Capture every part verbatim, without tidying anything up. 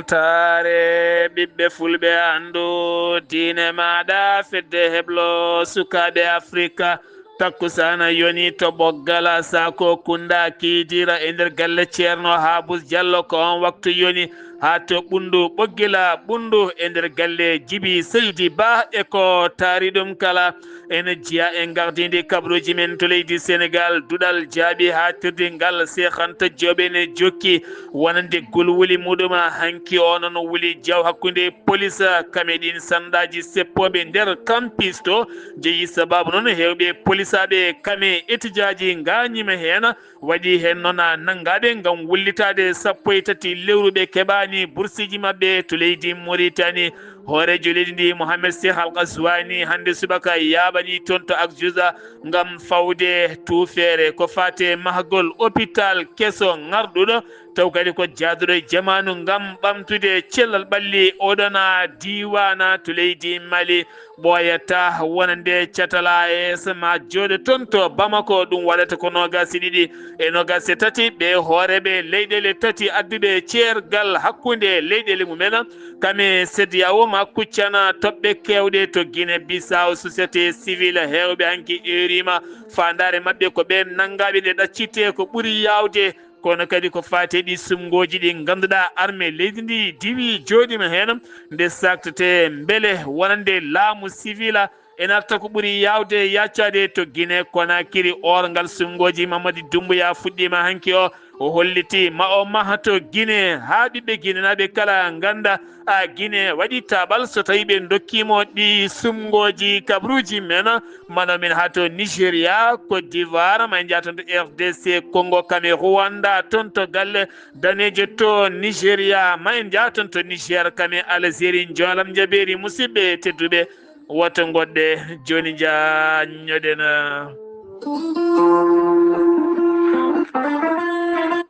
Taare ɓiɓɓe fulɓe, anndu diine maaɗa, fedde heblo sukaaɓe Afrika. Takkusaana yoni to Ɓoggala, Saako Kunda, Kiidiira e nder galle Ceerno Haabus Jallo. Ko on waktu yoni haa to Ɓunndu Ɓoggila Ɓunndu e nder galle Jibi Seydi Ba. E ko taari ɗum kala, ene jeyaa e ngardiindi kabaruuji men to leydi Senegaal. Duɗal jaaɓi haatirdi ngal, Seex Anta Joob ene jokki wonande gulwuli muɗum hanki. O noon wuli jaw hakkunde polis, kame ɗin sandaaji seppooɓe nder kampis to jeyi. Sabaabu noon heewɓe polisaaɓe kame etijaaji ngaañiima heen. Waɗi heen noon nanngaaɓe ngam wullitaade sappo e tati lewru ɓe keɓaani bursiiji maɓɓe to leydi Muritani. Hooreejo leydi ndi, Mohamed Seh Al Ghazouani, hannde subaka yaaɓanii toon to Akjuza ngam fawde tuufeere ko faati e mahgol opitaal keso ŋarɗuɗo, taw kadi ko jaaduɗo e jamaanu ngam ɓamtude cellal ɓalli oɗona diiwaana to leydi Mali. Ɓooyata wonande catal A E S ma jooɗo toon to Bamako, ɗum waɗata ko noogaas e ɗiɗi e noogaas e tati ɓe hooreeɓe leyɗeele tati adduɓe ceergal hakkunde leyɗeele mumen, kame CEDEAO, ma kuccana toɓɓe keewɗe to Guinée Bissau. Société civile heewɓe hanki eeriima faandaare maɓɓe ko ɓeen nanngaaɓe nde ɗaccitee ko ɓuri yaawde. Kono kadi ko faati e ɗi sumngooji ɗi ngannduɗaa armée leydi ndi diwi jooɗiima heen, nde saaktetee mbele wonande laamu sivila ene arta ko ɓuri yaawde yaacaade to Guinée Conakry. Oorngal sumngooji Mamadi Doumbouya fuɗɗiima hanki o, o holliti ma o maha to Guinée haa ɓiɓɓe Guinéenaaɓe kala ngannda a Guinée waɗi taaɓal so tawii ɓe ndokkiimo ɗi sumngooji kabaruuji men. Mano min haa to Nigeria, Côte d'Ivoire, ma en njaha toon to R D C Congo, kame Rwanda, toon to galle daneejo to Nigeria, ma en njaha toon to Niger, kame Algérie. Njoolam njabeeri, musidɓe tedduɓe, woto ngoɗɗe jooni, njaññoɗen.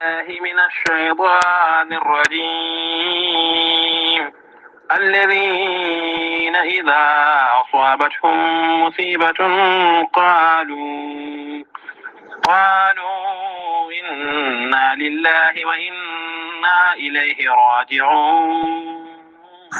الله من الشيطان الرجيم. الذين إذا أصابتهم مصيبة قالوا، قالوا إنا لله وإنا إليه راجعون.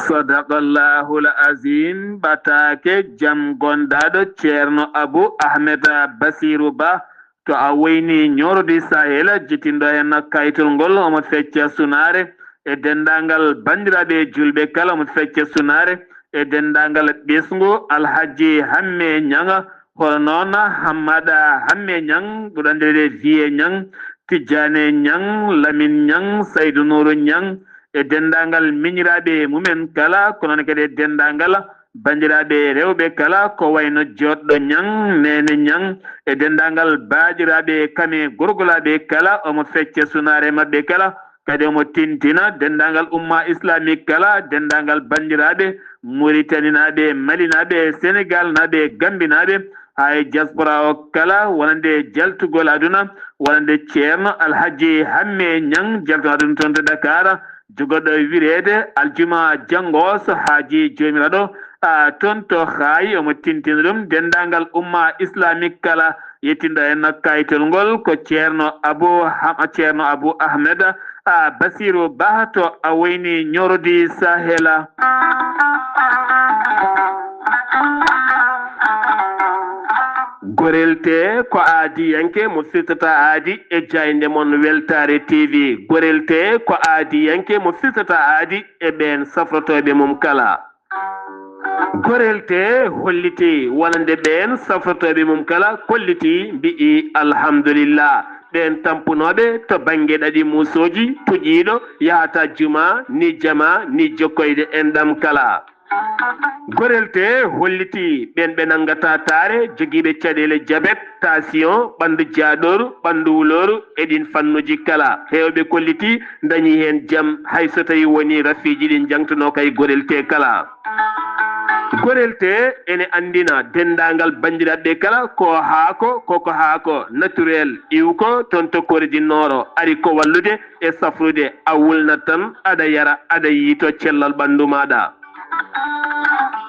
Sadaqallahul Azim. Ɓataake jam gondaaɗo Ceerno Abu Ahmed Basiru Ba, to a woyni ñoorodi Sahel, jittinɗo heen kayitol ngol, omo fecca sunaare e denndaangal banndiraaɓe juulɓe kala, omo fecca sunaare e denndaangal ɓesngu Alhaji Hamme Ñaŋ, hono noon Hammada Hamme Ñaŋ, ɓurɗo anndireede Viye Ñaŋ, Tijjaane Ñaŋ, Lamin Ñaŋ, Saydu Nuuru Ñaŋ, e denndaangal miñiraaɓe mumen kala, ko noon kadi e denndaangal banndiraaɓe rewɓe kala, ko wayno Joɗɗo Ñaŋ, Neene Ñaŋ, e denndaangal baajiraaɓe kame gorgolaaɓe kala, omo fecca sunaare maɓɓe kala, kadi omo tintina denndaangal umma islamique kala, denndaangal banndiraaɓe Muritaninaaɓe, Malinaaɓe, Senegalnaaɓe, Gambinaaɓe, haa e diaspora o kala, wonande jaltugol aduna, wonande Ceerno Alhaji Hamme Ñaŋ, jaltugol aduna toon to Dakar, jogorɗo wireede Aljuma Janngo, so haaji Joomiraaɗo, a, toon to Haayi, omo tintina ɗum denndaangal umma islamique kala, yettinɗo en kayitol ngol ko Ceerno Abu Ha-, Ceerno Abu Ahmed, a, Basiru Ba, to a woyni ñoorodi Sahela. Gorel tee ko aadiyanke mo firtata aadi e jaaynde mon Weltaare T V. Gorel tee ko aadiyanke mo firtata aadi e ɓeen safrotooɓe mum kala. Gorel tee hollitii wonande ɓeen safrotooɓe mum kala, kollitii, mbi'i alhamdulillah. Ɓeen tampunooɓe to bannge ɗaɗi muusooji, puƴiiɗo, yahata juma, ni jama, ni jokkoyde enɗam kala. Gorel tee hollitii ɓeen ɓe nanngata taare, jogiiɓe caɗeele jabet, taasiyoŋ, ɓanndu jaaɗooru, ɓanndu wulooru, e ɗiin fannuuji kala. Heewɓe kollitii ndañii heen jam, hay so tawii wonii rafiiji ɗi njaŋtunoo kay gorel tee kala. Gorel tee ene anndina denndaangal banndiraaɓe kala ko haako, koko haako naturel, iwko toon to Kore du Nord, ari ko wallude e safrude, a wulnat tan, aɗa yara, aɗa yiytoo cellal ɓanndu maaɗa.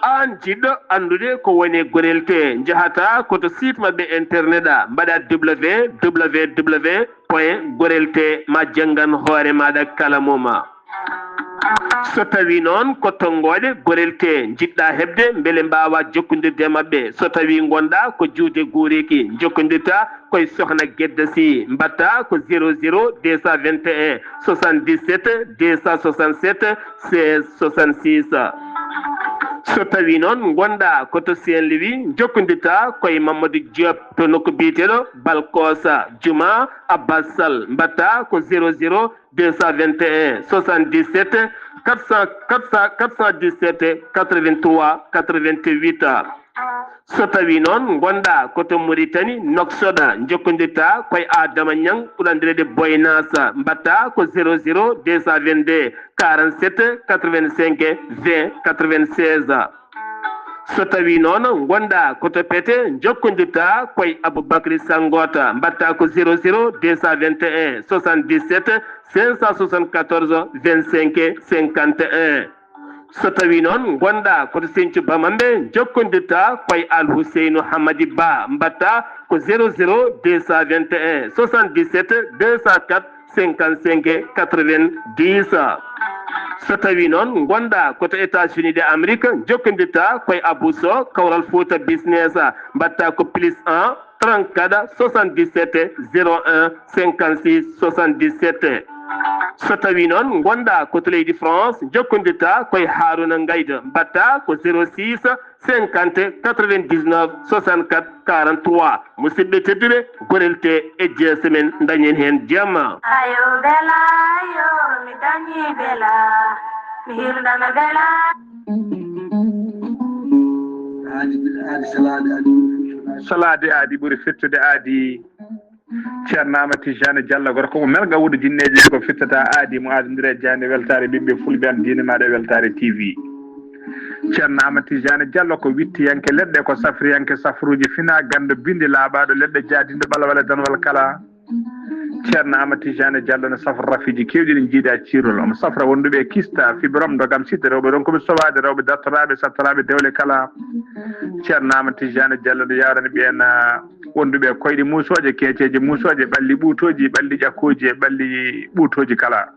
Aan jiɗɗo anndude ko woni e gorel tee, njahata ko to site maɓɓe internet a, mbaɗa W W W point gorel tee, ma janngan hoore maaɗa kala mum. So tawii noon ko tonngooɗe gorelte njiɗɗa heɓde mbele mbaawaa jokkondirde e maɓɓe, so tawii ngonɗaa ko juude guureeki, njokkondirtaa ko e Sokhna Gedda Sy, mbaɗtaa ko zéro zéro deux cent vingt et un soixante-dix-sept deux cent soixante-sept seize soixante-six. So tawii noon ngonɗaa ko to Saint-Louis, njokkondirtaa ko e Mamadou Diop to nokku biyeteeɗo Balkosa Juma Abbas Sall, mbaɗtaa ko zéro zéro deux cent vingt et un soixante-dix-sept quatre cent quatre cent quatre cent dix-sept quatre-vingt-trois quatre-vingt-huit. So tawii noon ngonɗaa ko to Mauritanie, Nouakchott, njokkondirtaa ko e Adama Niang ɓurɗo anndireede Boy Nas, mbaɗtaa ko zéro zéro deux cent vingt-deux quarante-sept quatre-vingt-cinq vingt quatre-vingt-seize. So tawii noon ngonɗaa ko to Pete, njokkondirtaa ko e Aboubacry Sangota, mbaɗtaa ko zéro zéro deux cent vingt et un soixante-dix-sept cinq cent soixante-quatorze vingt-cinq cinquante et un. So tawii noon ngonɗaa ko to Sinthiou Bamambé, njokkondirtaa ko e Al Huseynou Hamadi Ba, mbaɗtaa ko zéro zéro deux cent vingt et un soixante-dix-sept deux cent quatre cinquante-cinq quatre-vingt-dix. So tawii noon ngonɗaa ko to États-Unis de Amérique, njokkondirtaa ko e Abou Sow, Kawral Fouta Business, mbaɗtaa ko plus un trente-quatre soixante-dix-sept zéro un cinquante-six soixante-dix-sept. So tawii noon ngonɗaa ko to leydi France, njokkondirtaa ko e Harouna Ngaïda, mbaɗtaa ko zéro six cinquante quatre-vingt-dix-neuf soixante-quatre quarante-trois. Musidɓe tedduɓe, gorelte e jeese men, dañen heen jam. Ayo bela, ayo, mi dañi bela, mi hirnama bela. Aadi, aadi, salaade, aadi. Salaade aadi ɓuri fettude aadi. Ceerno Amadou Tijani Diallo, gorko mo melga wuudo jinneeji, ko firtata aadi mo aadondira e jaaynde weltaare ɓiɓɓe fulɓe an diine maaɗa e weltaare T V. Ceerno Amadou Tijani Diallo ko wittiyanke leɗɗe, ko safriyanke safruuji fina, ganndo bindi laaɓaaɗo leɗɗe, jaadinɗo ɓalwale danwal kala. Ceerno Amadou Tijani Diallo ne safra rafiiji keewɗi ɗi njiida ciirol, omo safra wonduɓe e kista, fibrome, ndogam, sida, rewɓe ronkuɓe sowaade, rewɓe dartoraaɓe, sattoraaɓe dewle kala. Ceerno Amadou Tijani Diallo ne yawrani ɓeen, ah, wonduɓe e koyɗe muusooje, keeceeje muusooje, ɓalli ɓuutooji, ɓalli ƴakkooji e ɓalli ɓuutooji kala.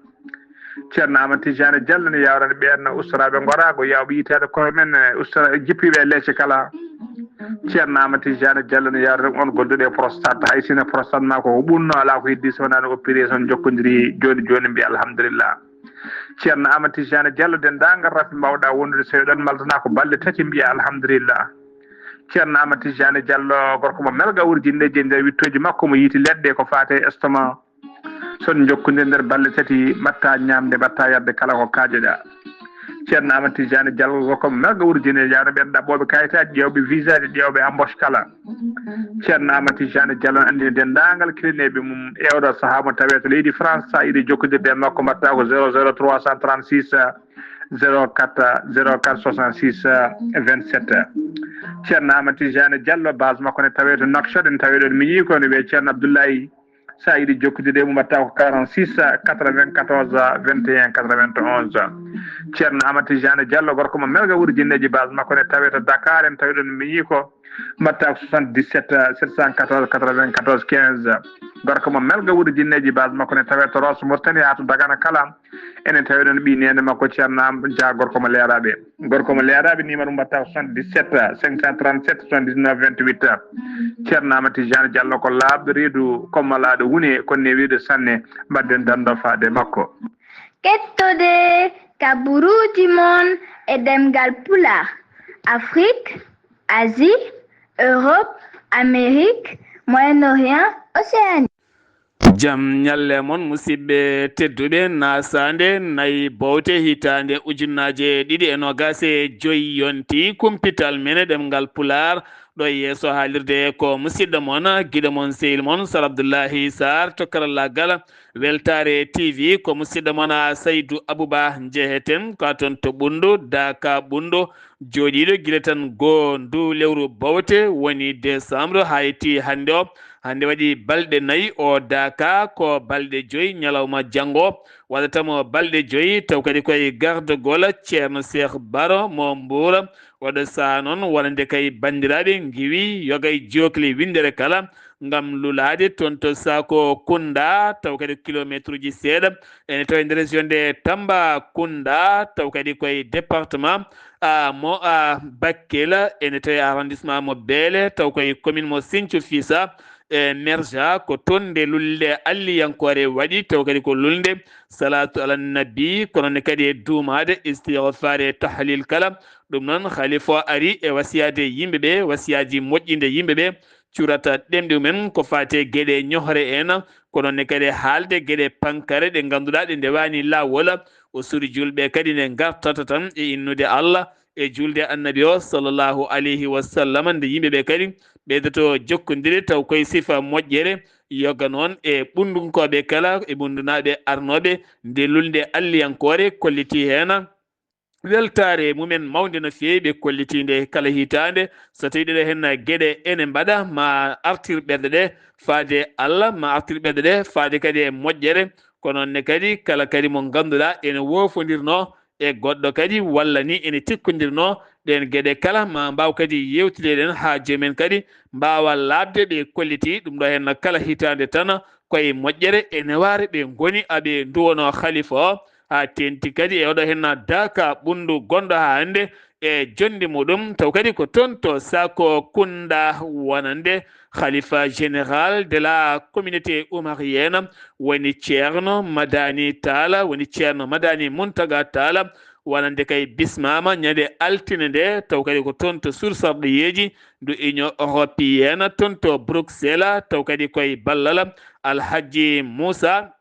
Ceerno Amadou Tijani Diallo ne yawrani ɓeen ustoraaɓe ngoraago, yawɓe yitaade koye men, eh, ustora-, jippiiɓe e leece kala. Ceerno Amadou Tijani Diallo ne yawrani on gonduɗo e prostate, hay sinno prostate ma ko ɓunno, alaa ko heddi so wonaa no opération jokkodiri jooni jooni, mbiya alhamdulillah. Ceerno Amadou Tijani Diallo, denndaangal rafi mbawɗa wondude, so eɗon maltana ko balɗe tati, mbiya alhamdulillah. Ceerno Amadou Tijani Diallo, gorko mo melga wurjinde e nder wittooji makko, mo yiiti leɗɗe ko faate e estomac. So on njokkondirii nder balɗe tati, mbaɗta ñaamde, mbaɗta yarde kala ko kaajoɗa. Ceerno Amadou Tijani Diallo ko melga wurjinde, yawna ɓeen ɗaɓɓooɓe kayitaaji, ƴeewɓe visaaji, ƴeewɓe embauche kala. Ceerno Amadou Tijani Diallo ne anndini denndaangal kilineeɓe mum e oɗo sahaa mo tawee to leydi France. So a yiɗi jokkondirde e makko, mbaɗta ko zéro zéro trois cent trente-six zéro quatre zéro quatre soixante-six vingt-sept. Ceerno Amadou Tijani Diallo, base makko ne tawee to Nouakchott, ne tawee ɗon miñi ko ne wiyee Ceerno Abdoulaye. So a yiɗi jokkondirde e mum, mbaɗta ko quarante-six quatre-vingt-quatorze vingt et un quatre-vingt-onze. Ceerno Amadou Tijani Diallo, gorko mo melga wurjinneeji, base makko ne tawee to Dakar, en tawii ɗon miñi ko, mbaɗta ko soixante-dix-sept sept cent quatorze quatre-vingt-quatorze quinze. Gorko mo melga wurjinneeji, base makko ne tawee to Rosso Mauritanie haa to Dagana kala. Enen tawi ɗon ɓii neene makko Ceerno Am Dia, gorko mo Leeraaɓe. Gorko mo Leeraaɓe, numéro mum mbaɗta ko soixante-dix-sept cinq cent trente-sept soixante-dix-neuf vingt-huit. Ceerno Amadou Tijani Diallo ko laaɓɗo reedu, ko malaaɗo wune, ko newiiɗo sanne. Mbaɗden danndo faade makko. Kettode kaburuuji mon e ɗemngal Pulaar, Afrique, Asie, Europe, Amérique, Moyen-Orient, Océanie. Jam ñalle mon, musidɓe tedduɓe. Nasaande nayi bowte hitaande ujunnaje ɗiɗi e nogas e joy yonti kumpital men e ɗemngal Pulaar. Ɗo e yeeso haalirde ko musidɗo mon, giɗo mon, sehil mon, Sar Abdullahi Sar to karallaagal. Weltaare T V ko musidɗo mon, Saydu Abuba. Njeheten ka toon to Ɓunndu, Daaka Ɓunndu, jooɗiiɗo gila tan goo ndu lewru bowte woni décembre haa yettii hannde o. Hannde waɗi balɗe nayi o Daaka, ko balɗe joyi ñalawma janngo waɗata mo balɗe joyi, taw kadi koye garde gol Ceerno Seex Baro mo Mbuur. Oɗo sahaa noon wonande kay banndiraaɓe ngiwi yoga e jookli winndere kala, ngam lulaade toon to Sako Kunda, taw kadi kilomeetruuji seeɗa. Ene tawa e nder région de Tamba Kunda, taw kadi koye département a mo a Bakel, ene tawi arrondissement mo Beele, taw koye commune mo Sinthiou Fissa, e Merja, ko toon nde lulnde alliyankoore waɗi, taw kadi ko lulnde salatu ala nabi, kono ne kadi e duumaade istighfar e tahlil kala. Ɗum noon, Khalifa o ari e wasiyaade yimɓe ɓe, wasiyaaji moƴƴinde yimɓe ɓe, curata ɗemɗe mumen ko faati e geɗe ñohre en, kono ne kadi haalde geɗe pankare ɗe ngannduɗaa ɗe ndewaani laawol. O suuri juulɓe kadi ne ngartata tan e innude Allah, e juulde Annabi o sallallahu alayhi wa sallam, nde yimɓe ɓe kadi ɓeydoto jokkondire taw koye sifa moƴƴere, yoga noon e ɓunndunkooɓe kala, e ɓunndunaaɓe arnooɓe nde lulnde alliyankoore kolliti heen weltaare mumen mawnde no feewi, ɓe kolliti nde kala hitaande. So tawii ɗeɗo heen geɗe ene mbaɗa, ma artir ɓerɗe ɗe faade Allah, ma artir ɓerɗe ɗe faade kadi e moƴƴere. Kono ne kadi kala kadi mo ngannduɗaa ene woofondirnoo e goɗɗo kadi, walla ni ene tikkondirnoo ɗeen geɗe kala, ma mbaaw kadi yeewtide ɗen haa jomumen kadi mbaawa laaɓde, ɓe kolliti ɗum ɗo heen kala hitaande tan koye moƴƴere e newaare ɓe ngoni, aɓe nduwonoo Khalifa o, haa teeŋti kadi e oɗo heen daaka ɓunndu gonɗo haa hannde e jonnde muɗum, taw kadi ko toon to Sako Kunda wonande Khalifa général de la communauté omarienne, woni Ceerno Madani Talla, woni Ceerno Madani Muntaga Talla, wonande kay bismaama ñande altine nde, taw kadi ko toon to sursarɗiyeeji ndu Union Européenne, toon to Bruxelles, taw kadi koye ballal Alhaji Moussa,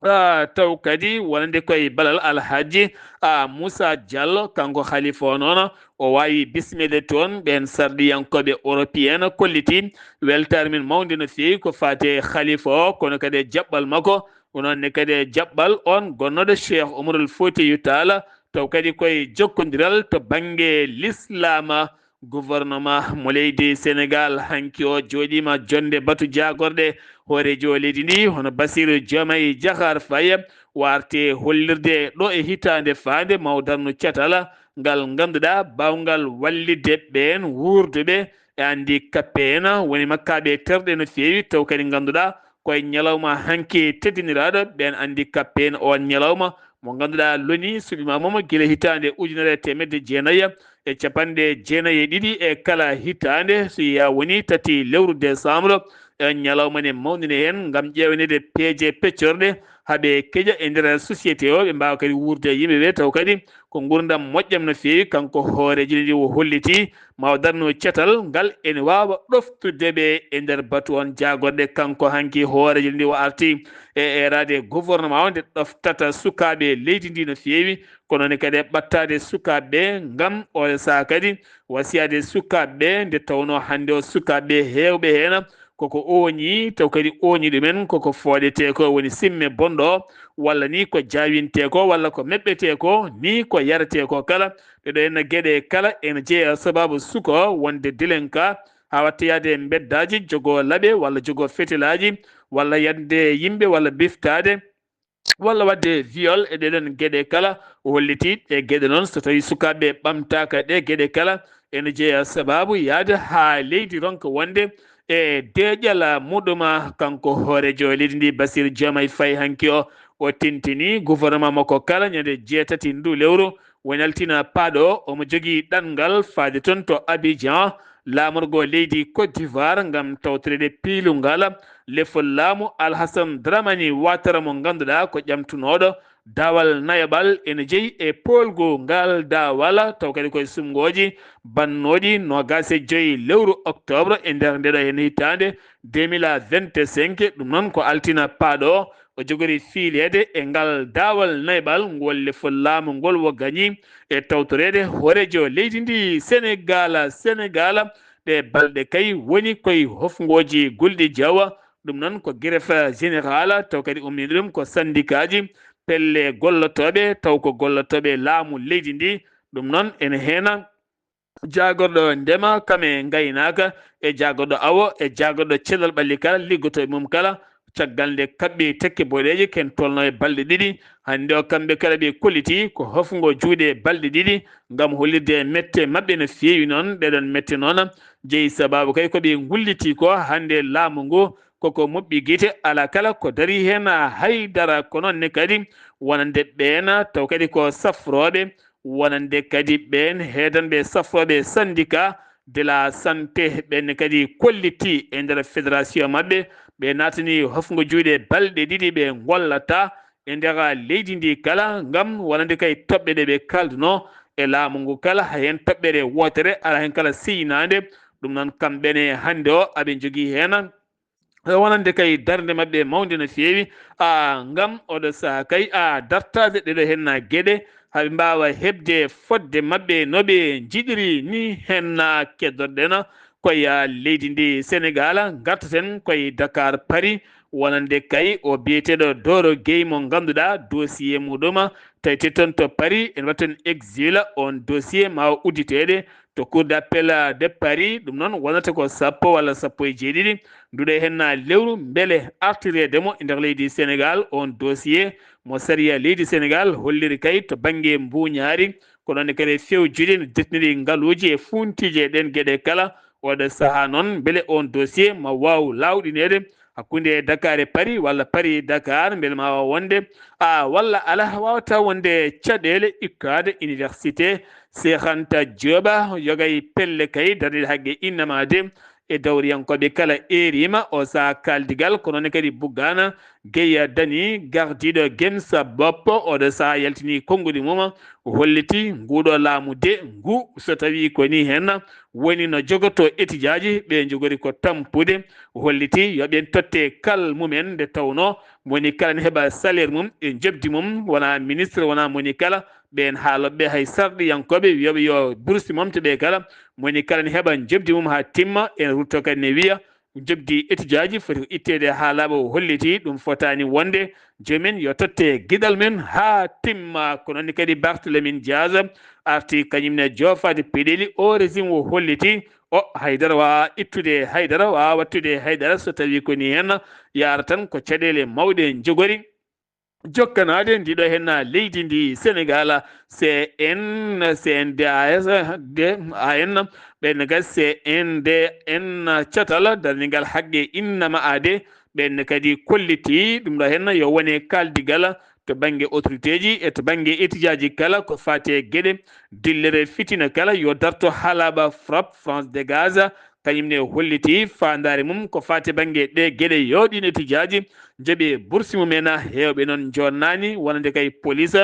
ah, taw kadi wonande koye ballal Alhaji, ah, Moussa Diallo, kanko Khalifa o noon, o waawi bismeede toon ɓeen sarɗiyankooɓe européen, kolliti weltaare men mawnde no feewi ko faati e Khalifa o, kono kadi e jaɓɓal makko, ko noon ne kadi e jaɓɓal oon gonnooɗo Cheikh Oumarul Foutiyou Tall, taw kadi koye jokkondiral to bannge lislaam. Gouvernement mo leydi Sénégal hanki o jooɗiima jonnde batu jaagorɗe hooreejo leydi ndi, hono Bassirou Diomaye Diakhar Faye, o arti hollirde ɗo e hitaande faande maw darnu catal ngal ngannduɗaa baawngal wallitde ɓeen wuurduɓe e handicapé en, woni makkaaɓe terɗe no feewi, taw kadi ngannduɗaa koye ñalawma hanki teddiniraaɗo ɓeen handicapé en, oon ñalawma mo ngannduɗaa loni suɓiima moma gila hitaande ujunere e teemedde jeenayi e capanɗe jeenayi e ɗiɗi e kala hitaande, so yeyaa woni tati lewru décembre, e ñalawma ne mawninee heen ngam ƴeewaneede peeje peccorɗe haa ɓe keƴa e nder société o, ɓe mbaawa kadi wuurde e yimɓe ɓe, taw kadi ko nguurndam moƴƴam no feewi. Kanko hooreejo leydi o holliti ma o darno catal ngal ene waawa ɗoftude ɓe e nder batu on jaagorɗe. Kanko hanki hooreejo leydi o arti e eeraade gouvernement o nde ɗoftata sukaaɓe leydi ndi no feewi, kono ne kadi e ɓattaade sukaaɓe ɓe ngam oɗo sahaa kadi wasiyaade sukaaɓe ɓe, nde tawnoo hannde o sukaaɓe ɓe heewɓe heen koko ooñi, taw kadi ooñi ɗumen koko fooɗetee ko woni simme bonɗo o, walla ni ko jaawintee ko, walla ko meɓɓetee ko, ni ko yaretee ko kala. Ɗeɗo henna geɗe kala ene jeyaa sabaabu suka o wonde délinquant, haa watta yahde e mbeddaaji, jogoo laɓe walla jogoo fetelaaji, walla yande yimɓe walla biftaade, walla waɗde viol. E ɗeɗon geɗe kala, o holliti ɗe geɗe noon, so tawii sukaaɓe ɓamtaaka ɗe geɗe kala, ene jeyaa sabaabu yahde haa leydi ronka wonde e deeƴal muɗum. Kanko hooreejo leydi ndi, Bassirou Diomaye Faye, hanki o, o tintini gouvernement makko kala ñande jeetati ndu lewru, woni altine paaɗo o, omo jogii ɗanngal faade toon to Abidjan, laamorgo leydi Côte d'Ivoire, ngam tawtoreede piilungal lefol laamu Alhassane Dramani Ouattara, mo ngannduɗaa ko ƴamtunooɗo daawal nayaɓal, ene jeyi e poolgu ngal daawal, taw kadi koye suɓngooji bannooɗi noogaas e joy lewru octobre e nder ndeɗo heen hitaande deux mille vingt-cinq. Ɗum noon ko altine paaɗo o, o jogori fiileede e ngal daawal nayaɓal ngol lefol laamu ngol o gañi e tawtoreede hooreejo leydi ndi Senegaal. Senegaal, ɗe balɗe kay woni koye hofngooji gulɗi jawa. Ɗum noon ko grève générale, taw kadi ummiiɗo ɗum ko sandikaaji pelle gollotooɓe, taw ko gollotooɓe laamu leydi ndi. Ɗum noon ene heen jaagorɗo ndema kam e ngaynaaka, e jaagorɗo awo, e jaagorɗo cellal ɓalli kala, liggotooɓe mum kala, caggal nde kaɓɓi tekke boɗeeje, ken tolno e balɗe ɗiɗi. Hannde o, kamɓe kala ɓe kolliti ko hofngo juuɗe balɗe ɗiɗi ngam hollirde e mette maɓɓe no feewi noon. Ɗeɗon mette noon jeyi sababu kay ko ɓe ngulliti ko hannde laamu ngu koko moɓɓi gite, alaa kala ko darii heen hay dara. Ko noon ne kadi wonande ɓeen taw kadi ko safrooɓe, wonande kadi ɓeen heedanɓe safrooɓe syndicat de la santé, ɓeen ne kadi kolliti e nder fédération maɓɓe, ɓe naatani hofngo juuɗe balɗe ɗiɗi ɓe ngollata e nder leydi ndi kala, ngam wonande kay toɓɓe ɗe ɓe kaalduno e laamu ngu kala, hay heen toɓɓere wootere alaa heen kala siynaande. Ɗum noon, kamɓe ne hannde o aɓe njogii heen wonande kay darnde maɓɓe mawnde no feewi, a, ngam oɗo sahaa kay, a, dartaade ɗeɗo heen geɗe, haa ɓe mbaawa heɓde fodde maɓɓe no ɓe njiɗiri ni. Heen keddorɗen koye leydi ndi Senegaal, ngartaten koye Dakar Paris, wonande kay o biyeteeɗo Doro Gueye mo ngannduɗaa dossier muɗum tayti toon to Paris, en waɗten exil, on dossier ma o udditeede to Cour d'appel de Paris. Ɗum noon wonata ko sappo walla sappo e jeeɗiɗi nduɗo heen lewru, mbele artireede mo e nder leydi Senegaal, on dossier mo sariya leydi Senegaal holliri kay to bannge mbuuñaari, ko noon ne kadi fewjude no dettiniri ngaluuji e fuuntiije e ɗeen geɗe kala. Oɗo sahaa noon, mbele on dossier ma waaw laawɗineede hakkunde Dakar e Paris walla Paris e Dakar, mbele ma waaw wonde, a, walla alaa, waawata wonde caɗeele ikkaade université Cheikh Anta Diop, yogay pelle kay darnde haqqe innama de e dawriyankooɓe kala eerima o sahaa kaaldigal, ko noon kadi Bougane Gueye Dany, gardiiɗo Gemsa Bop, oɗo sahaa yaltini konnguɗi mum, holliti nguɗo laamu de ngu, so tawii ko ni heen woni no jogotoo etijaaji, ɓe njogori ko tampude, holliti yo ɓeen totte kal mumen, nde tawnoo moni kala ne heɓa salaire mum e njoɓdi mum, wonaa ministre, wonaa moni kala, ɓeen haalooɓe hay sarɗiyankooɓe wiyooɓe yo bourse momte ɓe kala, moni kala ne heɓa njoɓdi mum haa timma, en rutto kadi ne wiya njoɓdi etijaaji foti ko itteede haa laaɓa. O holliti ɗum fotaani wonde, joomum en yo totte giɗal mum haa timma. Ko noon ne kadi Barthélémy Dias arti kañum ne joofaade peɗeeli o régime, o holliti o haydara waawaa ittude haydara, waawaa waɗtude haydara, so tawii ko ni heen yaara tan ko caɗeele mawɗe njogori jokkanaade ndiɗo heen leydi ndi Senegaal. C N, C N D A S, D A N, ɓeen ne kadi C N D N catal darningal haqqe innama aade, ɓeen ne kadi kolliti ɗum ɗo heen yo wone kaaldigal to bannge autorité ji e to bannge etijaaji kala ko faati e geɗe dillere fitina kala yo darto haa laaɓa. FRAPP, France Dégage, kañum ne holliti faandaare mum ko faati bannge ɗe geɗe, yo ɗiin etijaaji njoɓe bourse mum en. Heewɓe noon njonnaani, wonande kay police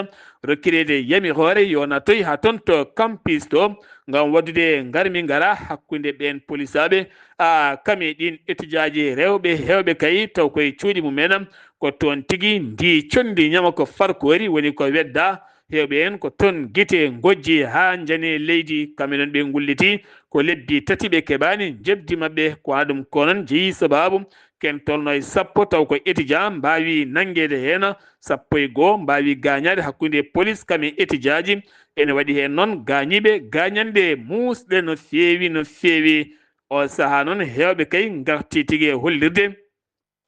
rokkireede yamiroore yo natoy haa toon to campus to ngam waɗdude ngarmi ngara hakkunde ɓeen polisaaɓe, a, kam e ɗiin etijaaji rewɓe heewɓe kay taw koye cuuɗi mum en, ko toon tigi ndi conndi ñama ko farkoori woni ko wedda. Heewɓe heen ko toon gite ngojji haa njani leydi. Kamɓe noon ɓe ngulliti ko lebbi tati ɓe keɓaani njoɓdi maɓɓe. Ko haa ɗum ko noon jeyi sabaabu ken tolno e sappo taw ko etija mbaawi nanngeede heen, sappo e goo mbaawi gaañaade hakkunde polis kam e etijaaji. Ene waɗi heen noon gaañiiɓe gaañannde muusɗe no feewi, no feewi. O sahaa noon heewɓe kay ngarti tigi e hollirde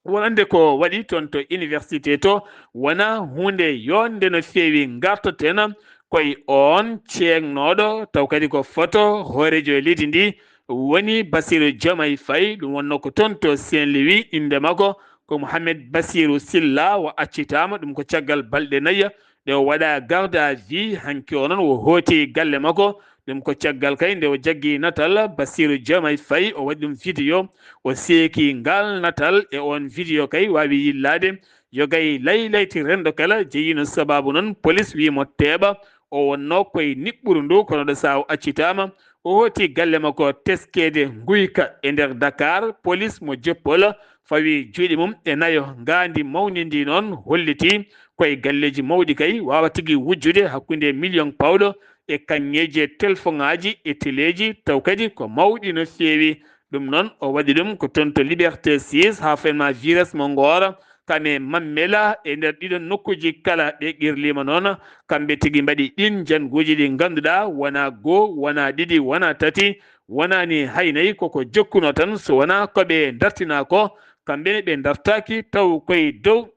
wonande ko waɗi toon to université to wonaa huunde yonde no feewi. Ngartoten koye oon ceeŋnooɗo taw kadi ko foto hooreejo e leydi ndi woni Bassirou Diomaye Faye. Ɗum wonnoo ko toon to Saint-Louis, innde makko ko Mouhamed Bassirou Sylla. O accitaama ɗum ko caggal balɗe nayi ɗe o waɗa garde à vue. Hanki o noon o hooti galle makko. Ɗum ko caggal kay nde o jaggi natal Bassirou Diomaye Faye, o waɗi ɗum vidéo, o seeki ngal natal. E oon vidéo kay waawi yillaade yo gay laylayti renndo kala. Jeyiino sabaabu noon polis wii mo teeɓa, o wonnoo koye niɓɓuru ndu, kono ɗo sahaa o accitaama. O hooti galle makko teskeede nguyka e nder Dakar. Polis mo Joppol fawi juuɗe mum e nayo. Ngaandi mawni ndi noon holliti koye galleeji mawɗi kay waawa tigi wujjude hakkunde million pawɗo e kaŋŋeeji e telfoŋaaji e teleeji, taw kadi ko mawɗi no feewi. Ɗum noon o waɗi ɗum ko toon to Liberté six, haa fenma Vires mo Ngoora, kam e Mammela, e nder ɗiɗon nokkuuji kala. Ɓe qirliima noon, kamɓe tigi mbaɗi ɗiin njannguuji ɗi ngannduɗaa wonaa goo, wonaa ɗiɗi, wonaa tati, wonaani hay nayi, koko jokkunoo tan, so wonaa ko ɓe dartinaa ko, kamɓe ne ɓe dartaaki taw koye dow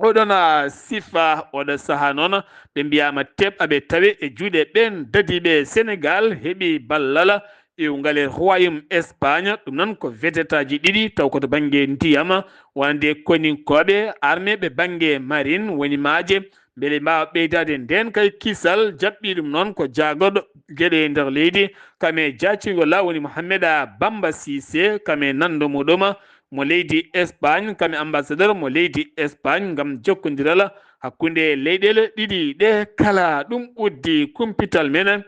oɗon sifa. Oɗo saha noon ɓe mbiyaama teɓ aɓe tawe e juuɗe ɓeen dadiiɓe. Senegal heɓi ballal iwngal e Royaume Espagne, ɗum noon ko vedetaaji ɗiɗi taw ko to bannge ndiyam, wonande koninkooɓe armeeɓe bannge marine woni maaje, mbele mbaawa ɓeydaade ndeen kay kisal. Jaɓɓi ɗum noon ko jaagorɗo geɗe e nder leydi, kam e jaacingol la woni Mohamed Bamba Cissé, kam e nanndo muɗum mo leydi Espagne, kam e ambassadeur mo leydi Espagne ngam jokkondiral hakkunde leyɗeele ɗiɗi ɗe kala. Ɗum uddi kumpital men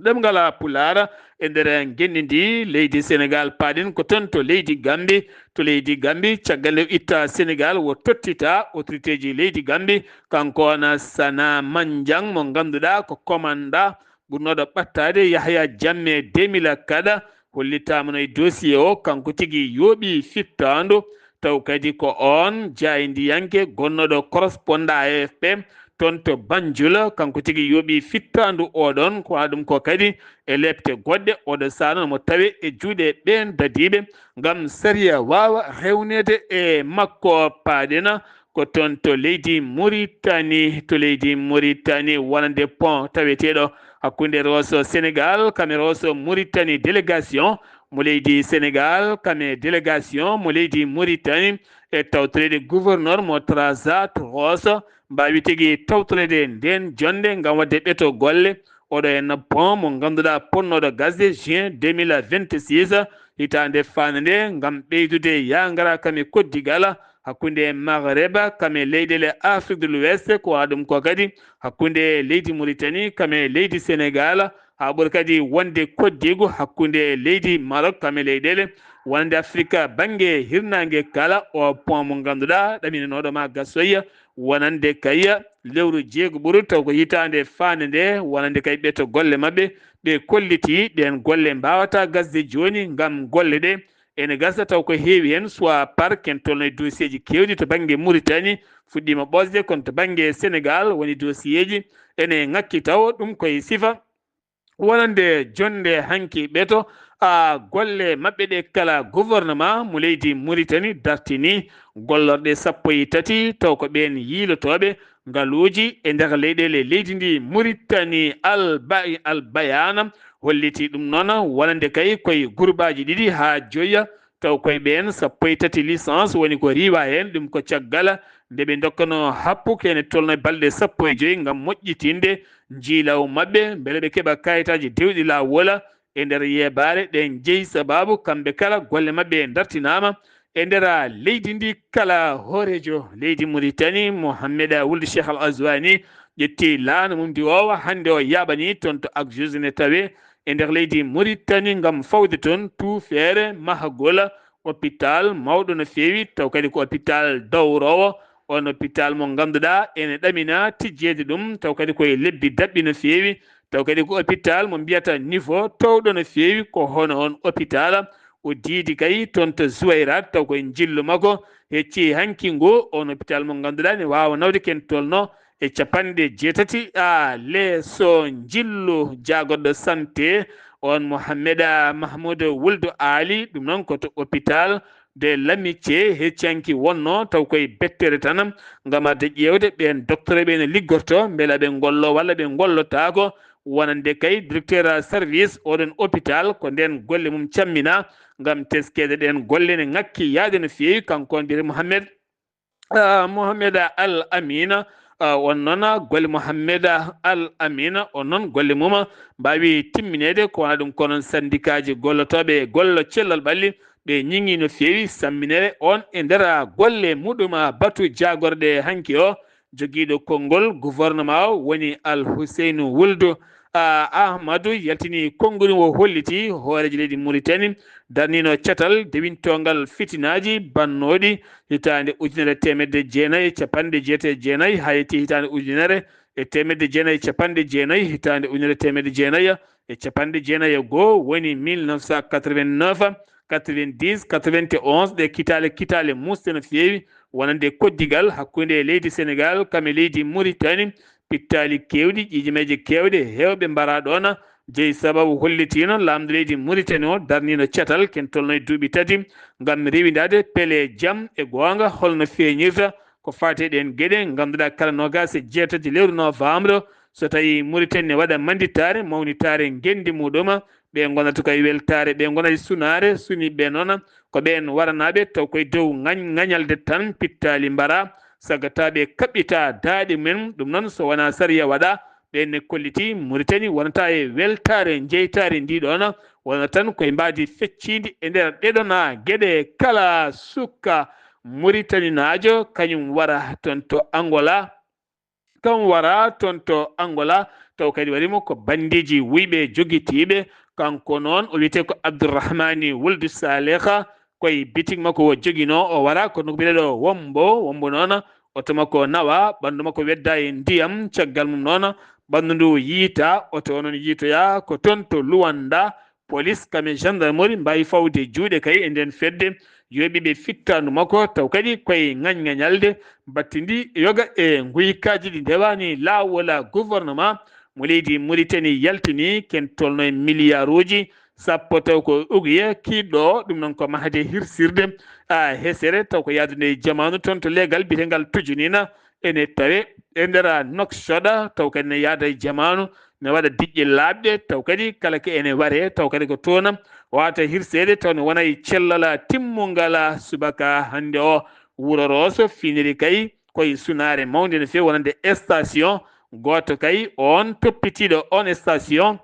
ɗemngal Pulaar e nder ngenndi ndi. Leydi Senegal paaɗen ko toon to leydi Gambi. To leydi Gambi, caggal nde itta Senegal, wo tottita autorité ji leydi Gambi. Kanko on Sana Manjang mo ngannduɗaa ko commandant ɓurnooɗo ɓattaade Yahya Jammeh deux mille quatre, hollitaama no e dossier o, kanko tigi yooɓi fittaandu, taw kadi ko oon jaayndiyanke gonnooɗo correspondant A F P toon to Banjul, kanko tigi yooɓi fittaandu oɗon, ko waɗa ɗum ko kadi e lepte goɗɗe. Oɗo sahaa noon mo tawe e juuɗe ɓeen dadiiɓe ngam sariya waawa rewneede e makko. Paaɗen ko toon to leydi Muritani, to leydi Muritani wonande pont taweteeɗo hakkunde Rosso Senegal, kam e Rosso Muritani, délégation mo leydi Senegal, kam e délégation mo leydi Muritani, e tawtoreede gouverneur mo Trarza to Rosso, mbaawi tigi tawtoreede ndeen jonnde ngam waɗde ɓeto golle. Oɗo henna pont mo ngannduɗaa potnooɗo gasde juin deux mille vingt-six, hitaande faande nde, ngam ɓeydude yaangara kam e koddigal hakkunde Maghreb kam e leyɗeele Afrique de l'Ouest, ko waɗa ɗum ko kadi hakkunde leydi Mauritanie kam e leydi Senegal, haa ɓuri kadi wonde koddiigu hakkunde leydi Maroc kam e leyɗeele wonande Afrique bannge hirnaange kala. O pont mo ngannduɗaa ɗaminanooɗo ma gasoya wonande kay lewru jeego ɓuru taw ko hitaande faande nde, wonande kay ɓeto golle maɓɓe, ɓe kolliti ɗeen golle mbaawata gasde jooni ngam golle ɗe ene gasa taw ko heewi heen, soit par ken tolno e dossier ji keewɗi to bannge Mauritanie, fuɗɗiima ɓosde, kono to bannge Senegal woni dossier ji ene ŋakki taw ɗum koye sifa wonande jonnde hanki ɓeto, a, golle maɓɓe ɗe kala. Gouvernement mo leydi Mauritanie dartini gollorɗe sappo e tati taw ko ɓeen yiilotooɓe ngaluuji e nder leyɗeele leydi ndi Mauritanie. Alba-, Albayana holliti ɗum noon wonande kay koye gurbaaji ɗiɗi haa joya, taw koye ɓeen sappo e tati licence woni ko riiwa heen. Ɗum ko caggal nde ɓe ndokkano happu kene tolno e balɗe sappo e joy ngam moƴƴitinde njiilaw maɓɓe, mbele ɓe keɓa kayitaaji dewɗi laawol. E nder yeebaare ɗen jeyi sababu kamɓe kala golle maɓɓe dartinaama e nder leydi ndi kala. Hooreejo leydi Mauritanie, Mohamed Wuld Cheikh Al Azouani, ƴetti laana mum ndi owa hannde o yaaɓani toon to Acjous ne tawe e nder leydi Mauritanie ngam fawde toon tuufeere mahagol hôpital mawɗo no feewi, taw kadi ko hôpital dowrowo. On hôpital mo ngannduɗaa ene ɗamina tijjeede ɗum, taw kadi ko e lebbi daɓɓi no feewi, taw kadi ko hôpital mo mbiyata niveau towɗo no feewi, ko hono on hôpital o diidi kay toon to Zouairat, taw koye njillu makko hecci hanki ngu. On hôpital mo ngannduɗaa ne waawa nawde ken tolno e capanɗe jeetati a leeso njillu. Jaagorɗo santé on Mohamed Mahmoud Wuld Ali, ɗum noon ko to hôpital de l'Amitié heccanki wonno, taw koye bettere tan ngam arde ƴeewde ɓeen docteur ɓe ne liggorto, mbela ɓe ngollo walla ɓe ngollotaako. Wonande kay directeur service oɗon hôpital ko ndeen golle mum cammina ngam teskeede ɗeen golle ne ŋakki yaade no feewi. Kanko on mbiyetee Mohamed, ah, Mohamed Al Amina, ah, on noon golle Mohamed Al Amina on noon golle mum mbaawi timmineede ko wona ɗum, kono syndicat ji gollotooɓe e gollo cellal ɓalli ɓe ñiŋi no feewi samminere on e nder golle muɗum. Batu jaagorɗe hanki o, jogiiɗo konngol gouvernement o woni Al Huseynu Wuldu, a, Ahmadu yaltini konngol o, holliti hooreejo leydi Mauritanie darnino catal dewintongal fitinaaji bannooɗi hitaande ujunere teemedde jeenayi e capanɗe jeetati e jeenayi haa yetti hitaande ujunere e teemedde jeenayi e capanɗe jeenayi, hitaande ujunere teemedde jeenayi e capanɗe jeenayi e goo, woni mille neuf cent quatre-vingt-neuf, quatre-vingt-dix, quatre-vingt-onze. Ɗe kitaale, kitaale muusɗe no feewi, wonande koddigal hakkunde leydi Senegal kam e leydi Mauritanie, pittaali keewɗi, ƴiiƴameeje keewɗe, heewɓe mbaraa ɗoon Jeyi sababu hollitiino laamɗo leydi Muritani o darniino catal ken tolno e duuɓi tati ngam rewindaade pele jam e goonga holno feeñirta ko faati e ɗeen geɗe. Ngannduɗaa kala noogaas e jeetati lewru novembre, so tawii Muritani ne waɗa mannditaare mawnitaare ngenndi muɗum, ɓe ngonata ko e weltaare, ɓe ngonata e sunaare, suniiɓe noon ko ɓeen waranaaɓe taw koye dow ŋañ-, ŋañalde tan pittaali mbara, sagataaɓe kaɓɓita daaɗe mum en. Ɗum noon so wonaa sariya waɗa, ɓeen ne kolliti Muritani wonata e weltaare jeytaare ndi ɗoon, wona tan koye mbaadi fecciindi e nder ɗeɗona geɗe kala. Suka Muritaninaajo kañum wara toon to Angola, kam wara toon to Angola, taw kadi waɗi mo ko banndeeji wuyɓe jogitiiɓe. Kanko noon o wiyetee ko Abdourahmani Wuldu Saliha, koye bitik makko o joginoo, o wara ko nokku biyeteeɗo Wombo. Wombo noon oto makko nawa, ɓanndu makko wedda e ndiyam. Caggal mum noon ɓanndu ndu yiita, oto o noon yiitoya ko toon to Luwanda. Polis kam e gendarmerie mbaawi fawde juuɗe kay e ndeen fedde, yooɓi ɓe fittaandu makko, taw kadi koye ŋañŋañalde battindi yoga e nguykaaji ɗi ndewaani laawol. Gouvernement mo leydi Muritani yaltini ken tolno e miliyaaruuji sappo taw ko uguye kiiɗɗo, ɗum noon ko mahde hirsirde a hesere taw ko yaadude e jamaanu toon to leegal biyetengal Tujunina, ene tawe e nder Nouakchott, taw kadi ne yaada e jamaanu, ne waɗa diƴƴe laaɓɗe, taw kadi kala ko ene ware, taw kadi ko toon wata hirseede, taw ne wona e cellal timmungal subaka hannde o. Wuro Rosso finiri kay koye sunaare mawnde no feewi, wonande station gooto kay, oon toppitiiɗo oon station,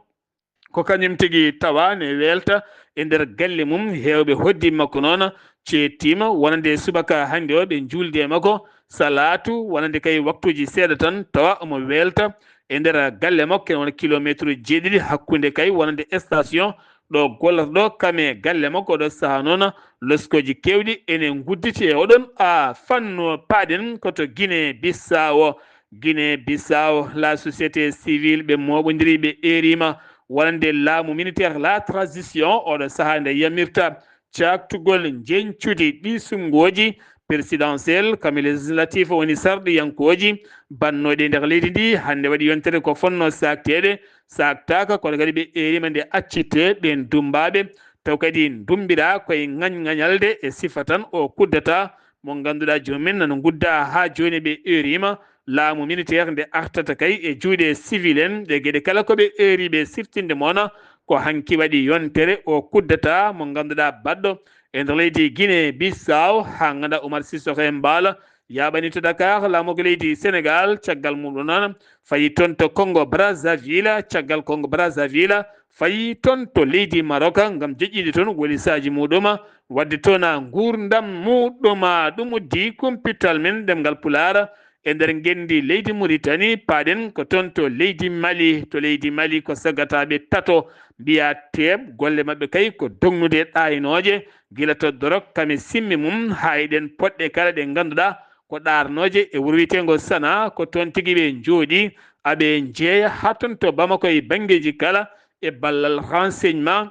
ko kañum tigi tawa ne welta e nder galle mum. Heewɓe hoddiiɓe makko noon ceettiima, wonande subaka hannde o ɓe njuuldi e makko salaatu, wonande kay waktuuji seeɗa tan tawa omo welta e nder galle makko, ene wona kilometre jeeɗiɗi hakkunde kay wonande station ɗo gollata ɗo kam e galle makko. Oɗo sahaa noon loskooji keewɗi ene ngudditi e oɗon a fannu. Paaɗen ko to Guinée Bissau. Guinée Bissau, la société civile, ɓe mooɓondiri, ɓe eeriima wonande laamu militaire, la transition, oɗo sahaa nde yamirta caaktugol njeñcudi ɗi suɓngooji présidentielle kam e législatif woni sarɗiyankooji bannooɗi e nder leydi ndi. Hannde waɗi yontere ko fotnoo saakteede, saaktaaka, kono kadi ɓe eeriima nde accitee ɓeen dummbaaɓe, taw kadi ndummbiraa koye ŋañŋañalde e sifa tan o kuddata mo ngannduɗaa joomum en nana ngudda haa jooni. Ɓe eeriima laamu militaire nde artata kay e juuɗe civil en, ɗe geɗe kala ko ɓe eeriiɓe siftinde mona ko hanki waɗi yontere o kuddata mo ngannduɗaa baɗɗo e nder leydi Guinée Bissau. Haa ngannda Oumar Sissoko Embaló yaaɓani to Dakar laamu ko leydi Sénégal, caggal mum ɗo noon fayi toon to Congo Brazzaville. Caggal Congo Brazzaville fayi toon to leydi Maroc ngam joƴƴinde toon wolisaaji muɗum, waɗde toon nguurndam muɗum. Ɗum uddi kumpital men ɗemngal Pulaar e nder ngenndi leydi Muritani. Paaɗen ko toon to leydi Mali. To leydi Mali ko sagataaɓe tato mbiyaa teeɓ, golle maɓɓe kay ko dognude ɗaaynooje, gila to dorog kam e simmi mum, haa e ɗeen poɗɗe kala ɗe ngannduɗaa ko ɗaarnooje e wuro wiyeteengo Sana. Ko toon tigi ɓe njooɗii, aɓe njeeya haa toon to Bamako e banngeeji kala e ballal renseignement.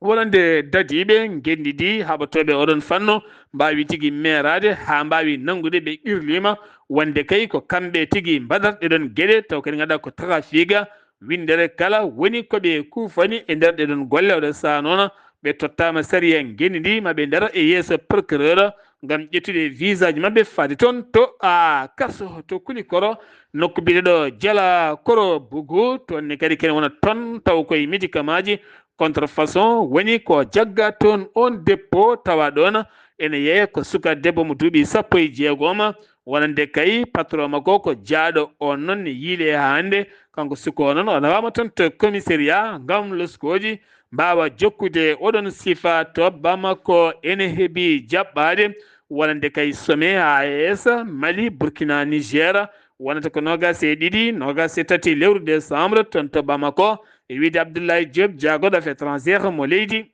Wonande dadiiɓe ngenndi ndi, haɓotooɓe oɗon fannu mbaawi tigi meeraade haa mbaawi nanngude ɓe qirliima wonde kay ko kamɓe tigi mbaɗata ɗee ɗoon geɗe, taw kadi ngannduɗaa ko trafic winndere kala woni ko ɓe kuufani e nder ɗee ɗoon golle. Oɗo sahaa noon ɓe tottaama sariya ngenndi ndi, ma ɓe ndaro e yeeso procureur ngam ƴettude visaaji maɓɓe faade toon to a kaso to Kulikoro, nokku biyeteeɗo Jala Koro Bugu. Toon ne kadi kene wona toon taw koye médicamentji contrefaçon woni ko jagga toon. On dépôt tawa ɗoon ene yeeya ko suka debbo mo duuɓi sappo e jeegom, wonande kay patron makko ko jaaɗo. On noon ne yiile haa hannde, kanko suka o noon o nawaama toon to commissariat ngam loskooji mbaawa jokkude oɗon sifa to Bamako. Ene heɓi jaɓɓaade wonande kay sommet A E S, Mali, Burkina, Niger, wonata ko noogaas e ɗiɗi, noogaas e tati lewru décembre toon to Bamako, e wiyde Abdoulaye Diop, jaagoɗo affaires étrangères mo leydi,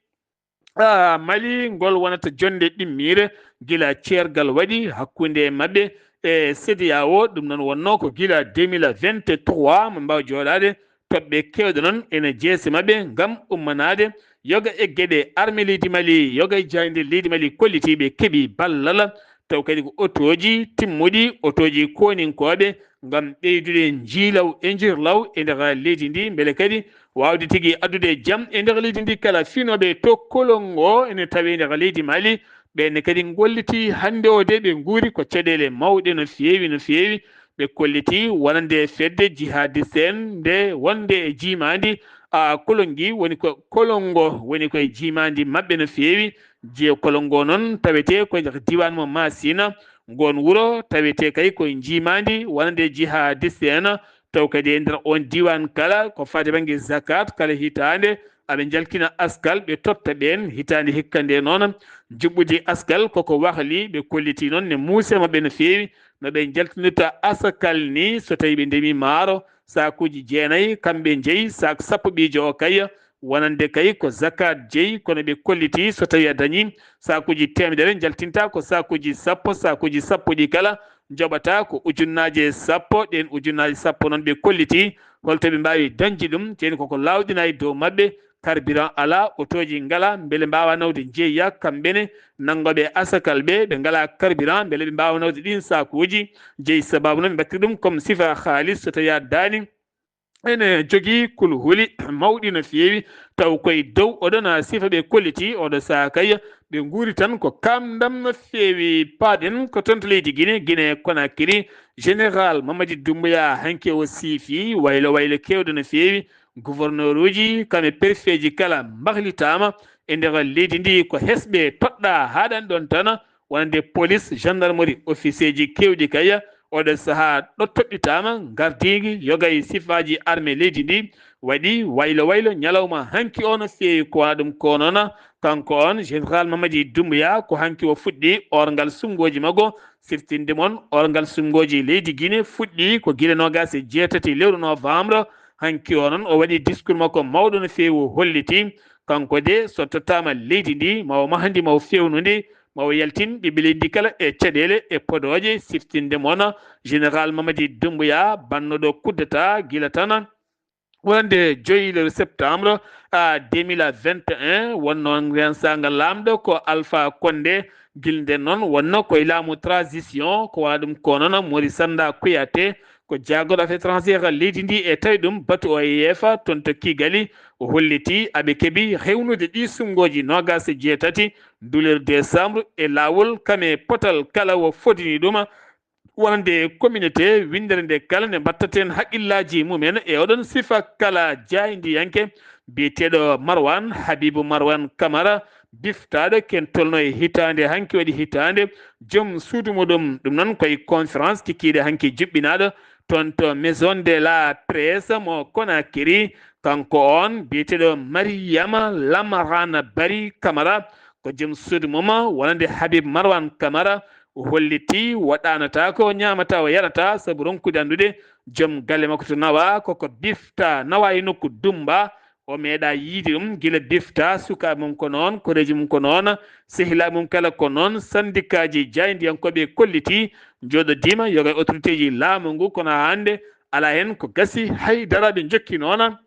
ah, Mali. Ngol wonata jonnde ɗimmiire gila ceergal waɗi hakkunde maɓɓe e CEDEAO. Ɗum noon wonnoo ko gila deux mille vingt-trois mo mbaawa jooɗaade toɓɓe keewɗe noon ene jeese maɓɓe ngam ummanaade yoga e geɗe arme leydi Mali, yoga e jaaynde leydi Mali kollitiiɓe keɓi ballal, taw kadi ko otooji timmuɗi, otooji kooninkooɓe ngam ɓeydude njiilaw e njirlaw e nder leydi ndi, mbele kadi waawde tigi addude jam e nder leydi ndi kala. Finooɓe to Kolongo ene tawee nder leydi Mali, ɓe ne kadi ngolliti hannde o de, ɓe nguuri ko caɗeele mawɗe no feewi, no feewi. Ɓe kolliti wonande fedde jihadiste en nde wonde e jiimaandi, a, Kolongi woni ko, Kolongo woni koye jiimaandi maɓɓe no feewi. Jiye Kolongo noon tawetee ko nder diiwaan mo Masina. Ngoon wuro tawetee kay koye jiimaandi wonande jihadiste en, taw kadi e nder oon diiwaan kala ko faati bannge zakat kala hitaande, aɓe njaltina askal, ɓe totta ɓeen. Hitaande hikka nde noon, njuɓɓudi askal koko wahli, ɓe kolliti noon ne muuse maɓɓe no feewi, no ɓe njaltinirta asakal ni. So tawii ɓe ndemi maaro, saakuuji jeenayi, kamɓe njeyi, saak sappo ɓiijo o kay, wonande kay ko zakat jeyi, kono ɓe kolliti so tawii a dañii saakuuji teemedere, njaltinta ko saakuuji sappo, saakuuji sappo ɗi kala, njoɓata ko ujunnaaje sappo, ɗeen ujunnaaje sappo noon ɓe kolliti holto ɓe mbaawi dañde ɗum, ceeni koko laawɗinaay dow maɓɓe, carburant alaa, otooji ngalaa, mbele mbaawa nawde njeeya kamɓe ne nanngooɓe asakal ɓe, ɓe ngalaa carburant, mbele ɓe mbaawa nawde ɗiin saakuuji, jeyi sabaabu noon ɓe mbaɗtiri ɗum comme sifa haalis so tawii a daani. Ene jogii kulhuli mawɗi no feewi, taw koye dow oɗon sifa ɓe kolliti, oɗo sahaa kay ɓe nguuri tan ko kamndam no feewi. Paaɗen ko toon to leydi Gine, Gine Konakiri, Général Mamadi Doumbouya hanki o siifi waylo waylo keewɗo no feewi. Gouverneur uji kam e préfet ji kala mbahlitaama e nder leydi ndi, ko hesɓe toɗɗaa haaɗani ɗoon tan, wonande police, gendarmerie, officier ji keewɗi kay. Oɗo sahaa ɗo toɗɗitaama ngardiigi yoga e sifaaji armée leydi ndi, waɗi waylo waylo ñalawma hanki o no feewi. Ko wona ɗum ko noon, kanko on Général Mamadi Doumbouya, ko hanki o fuɗɗi orngal suɓngooji makko. Siftinde mon, orngal suɓngooji leydi Gine fuɗɗi ko gila noogaas e jeetati lewru novembre. Hanki o noon o waɗi discours makko mawɗo no feewi, o holliti kanko de so tottaama leydi ndi, ma o maha ndi, ma o feewnu ndi, ma o yaltin ɓiɓɓe leydi ndi kala e caɗeele e podooje. Siftinde mon, Général Mamadi Doumbouya, bannoɗo coup d'État gila tan wonande joyi lewru septembre, a, deux mille vingt et un, wonnoo ngrensaanga laamɗo ko Alpha Condé. Gila nden noon wonnoo koye laamu transition, ko wona ɗum ko noon Maurice Sanda Kouyaté, ko jaagorɗo affaires étrangères leydi ndi, e tawi ɗum batu O E F toon to Kigali, o holliti aɓe keɓi hewnude ɗi suɓngooji noogaas e jeetati nduleer décembre e laawol kam e potal kala o fodini ɗum, wonande communauté winndere nde kala ne mbattaten haqqillaaji mumen e oɗon sifa kala. Jaayndiyanke biyeteeɗo Marwan Habibu Marwan Kamara, biftaaɗo ken tolno e hitaande hanki waɗi hitaande, joom suudu muɗum. Ɗum noon koye conférence kikiiɗe hanki juɓɓinaaɗo toon to Maison de la Presse mo Conakry. Kanko on biyeteeɗo Mariama Lamarana Bari Kamara, ko joom suudu mum wonande Habib Marwan Kamara. O holliti o ɗaanataako, o ñaamataa, o yarataa sabu ronkude anndude joom galle makko to nawaa, koko bifta nawaa e nokku dummba. O meeɗaa yiide ɗum gila bifta, sukaaɓe mum ko noon, koreeji mum ko noon, sehilaaɓe mum kala ko noon. Sandikaaji jaayndiyankooɓe kolliti njooɗodiima yoga e autoritéji laamu ngu, kono haa hannde alaa heen ko gasi, hay dara ɓe njokki noon.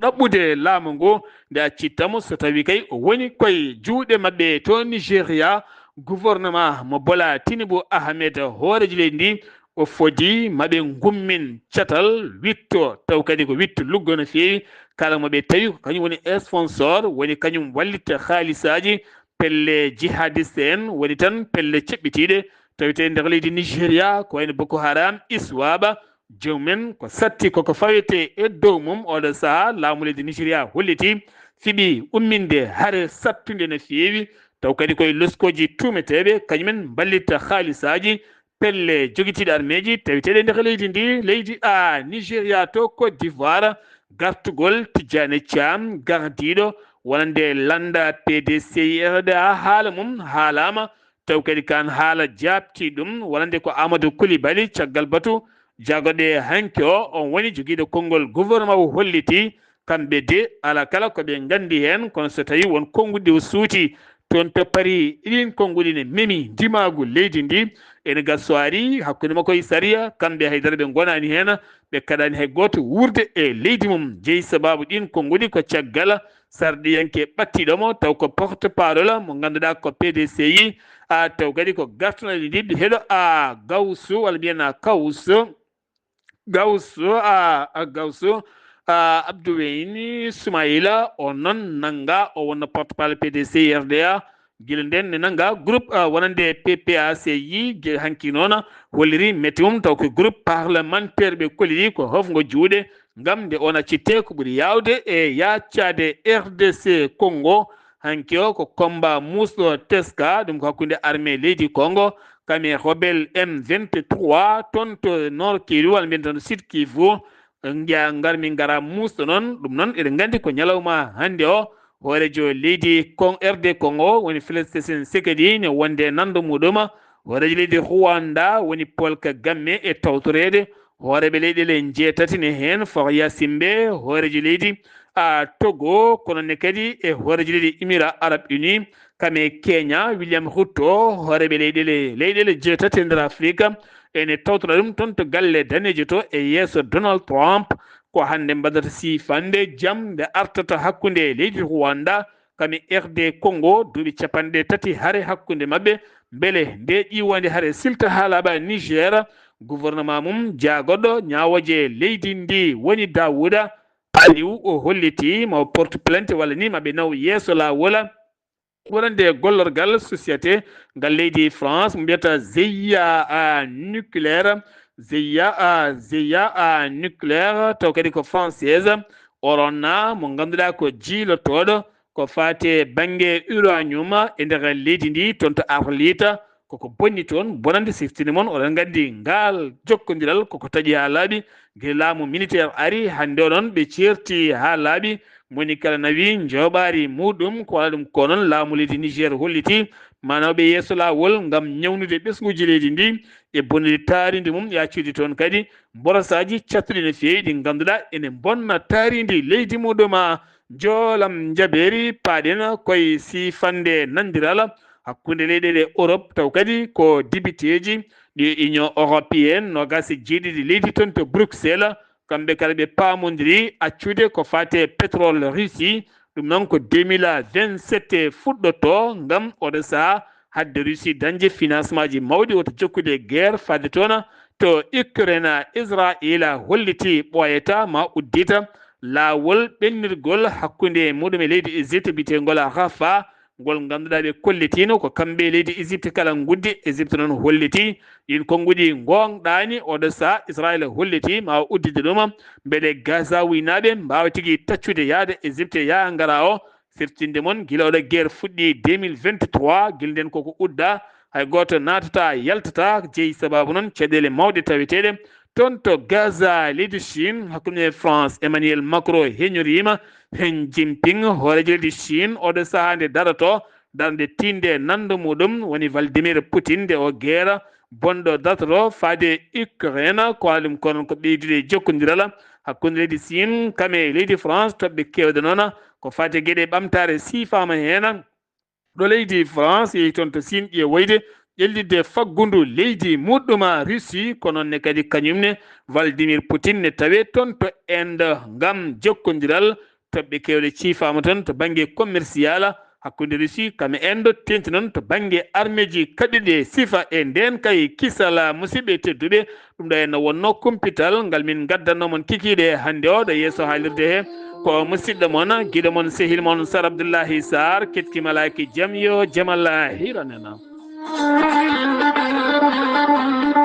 Ɗaɓɓude laamu ngu nde accittaa mo, so tawii kay o woni koye juuɗe maɓɓe to Nigeria. Gouvernement mo Bola Tinubu Ahmed, hooreejo leydi ndi, o fodi ma ɓe ngummin catal witto, taw kadi ko witto luggo no feewi. Kala mo ɓe tawi ko kañum woni sponsor, woni kañum wallitta haalisaaji pelle jihadiste en, woni tan pelle ceɓɓitiiɗe tawetee nder leydi Nigeria, ko wayno Boko Haram, Iswaba. Joomum en ko satti koko fawetee e dow mum. Oɗo sahaa, laamu leydi Nigeria holliti fiɓi umminde hare sattunde no feewi, taw kadi koye loskooji tuumeteeɓe, kañum en mballitta haalisaaji pelle jogitiiɗe armeeji taweteeɗe nder leydi ndi, leydi a Nigeria to Côte d'Ivoire. Gartugol Tijjani Thiam, gardiiɗo wonande lannda P D C I R D A, haala mum haalaama, taw kadi kaan haala jaabtii ɗum, wonande ko Amadou Coulibaly, caggal batu jagorɗe hanki o, on woni jogiiɗo konngol gouvernement o, holliti kamɓe de alaa kala ko ɓe nganndi heen, kono so tawii won konnguɗi o suuti toon to Paris, ɗiin konnguɗi ne memi ndimaagu leydi ndi. Ene gaa so ari hakkunde makko e sariya, kamɓe haydara ɓe ngonaani heen, ɓe kaɗaani hay gooto wuurde e leydi mum. Jeyi sabaabu ɗiin konnguɗi ko caggal sarɗiyanke ɓattiiɗo mo, taw ko porte-parole mo ngannduɗaa ko P D C I, a taw kadi ko gartuɗo leydi ndi, biyeteeɗo a Gawsu, walla mbiyen a Kawsu. Gawsu, a, a Gawsu, Abdou Weyni Soumaïla, o noon nannga, o wonno porte-parole P D C R D A. Gila ndeen ne nannga groupe wonande P P A C I. Hanki noon holliri mette mum, taw ko groupe parlementaire ɓe kolliri ko hofngo juuɗe, ngam nde on accitte ko ɓuri yaawde e yaaccaade R D C Congo. Hanki o ko combat muusɗo teska, ɗum ko hakkunde armée leydi Congo, kam e rebelle M vingt-trois, toon to Nord Kivu, walla mbiyen toon Sud Kivu. Ngiya ngarmi ngara muusɗo noon, ɗum noon eɗen nganndi ko ñalawma hannde o, hooreejo leydi Con-, R D Congo woni Félix Tshisekedi ne wonde nanndo muɗum. Hooreejo leydi Rwanda woni Paul Kagame e tawtoreede. Hooreeɓe leyɗeele njeetati ne heen, Faure Gnassingbé, hooreejo leydi, a, Togo, kono ne kadi e hooreejo leydi Émirats Arabes Unis, kam e Kenya, William Ruto, hooreeɓe leyɗeele, leyɗeele jeetati e nder Afrika, ene tawtora ɗum toon to galle daneejo to e yeeso Donald Trump. Ko hannde mbaɗata siifande jam nde artata hakkunde leydi Rwanda kam e R D Congo, duuɓi capanɗe tati hare hakkunde maɓɓe. Mbele nde ƴiiwande hare silta haa laaɓa Niger, gouvernement mum jaagoɗo ñaawooje leydi ndi woni Daouda Aliou o holliti ma o porte plainte walla ni ma ɓe naw yeeso laawol. Wonande gollorgal société ngal leydi France mo mbiyata Zeya, a, nucléaire, Zeya, a, Zeya, a, nucléaire, taw kadi ko française, oronna mo ngannduɗaa ko jiilotooɗo ko faate bannge uranium e nder leydi ndi, toon to Arlita. Koko bonni toon bonande siftinde mon, oɗon nganndi ngaal jokkondiral koko taƴi haa laaɓi. Gila laamu militaire ari, hannde o noon ɓe ceerti haa laaɓi. Moni kala nawi njooɓaari muɗum, ko wala ɗum ko noon laamu leydi Niger holliti, ma naw ɓe yeeso laawol ngam ñawnude ɓesnguuji leydi ndi e bonnude taarindi mum, yaccude toon kadi mborosaaji cattuɗi no feewi ɗi ngannduɗaa ene mbonna taarindi leydi muɗum. Njoolam njabeeri, paaɗen koye siifande nanndiral hakkunde leyɗeele Europe, taw kadi ko debiteeji ɗi Union Européenne noogaas e jeeɗiɗi leydi toon to Bruxelles, kamɓe kala ɓe paamondiri accude ko faate pétrole Russie. Ɗum noon ko deux mille vingt-sept fuɗɗoto ngam oɗo sahaa hadde Russie dañde financement ji mawɗi, woto jokkude e guerre fadde toon to Ukraine. Israel holliti ɓooyata ma uddita laawol ɓennirgol hakkunde muɗum e leydi Égypte biyeteengol Rafah, ngol ngannduɗaa ɓe kollitiino ko kamɓe e leydi Égypte kala nguddi. Égypte noon holliti ɗiin konnguɗi ngoongɗaani, oɗo sahaa Israel holliti ma o uddide ɗum, mbele Gaza wuynaaɓe mbaawa tigi taccude yahde Égypte yaha ngara o. Siftinde mon, gila oɗo guerre fuɗɗi deux mille vingt-trois, gila ndeen koko udda, hay gooto naatata, yaltata, jeyi sababu noon caɗeele mawɗe taweteeɗe toon to Gaza, leydi Chine, hakkunde France, Emmanuel Macron heñoriima Xi Jinping, hooreejo leydi Chine, oɗo sahaa nde daroto, darnde tiinde nanndo muɗum, woni Vladimir Putin, nde o geera bonɗo dartoto faade Ukraine, ko waɗi ɗum ko noon ko ɓeydude jokkondiral hakkunde leydi Chine kam e leydi France, toɓɓe keewɗe noon ko faati geɗe ɓamtaare siifaama heen. Ɗo leydi France yehi toon to Chine ƴeewoyde ƴellitde faggundu leydi muɗɗum Russie, ko noon ne kadi kañum ne Vladimir Putin ne tawee toon to Inde ngam jokkondiral. Toɓɓe keewɗe ciifaama toon to bannge commercial hakkunde Russie kam e Inde, teeŋti noon to bannge armeeji kaɓirɗi e sifa. E ndeen kay kisal, musidɓe tedduɓe, ɗum ɗo henna wonno kumpital ngal min ngaddanno mon kikiiɗe hannde o ɗo yeeso haalirde he. Ko musiɗɗo mon, giɗo mon, sehil mon Sar Abdullahi Sarr, ketki malaaki jam yo jamal hiran en.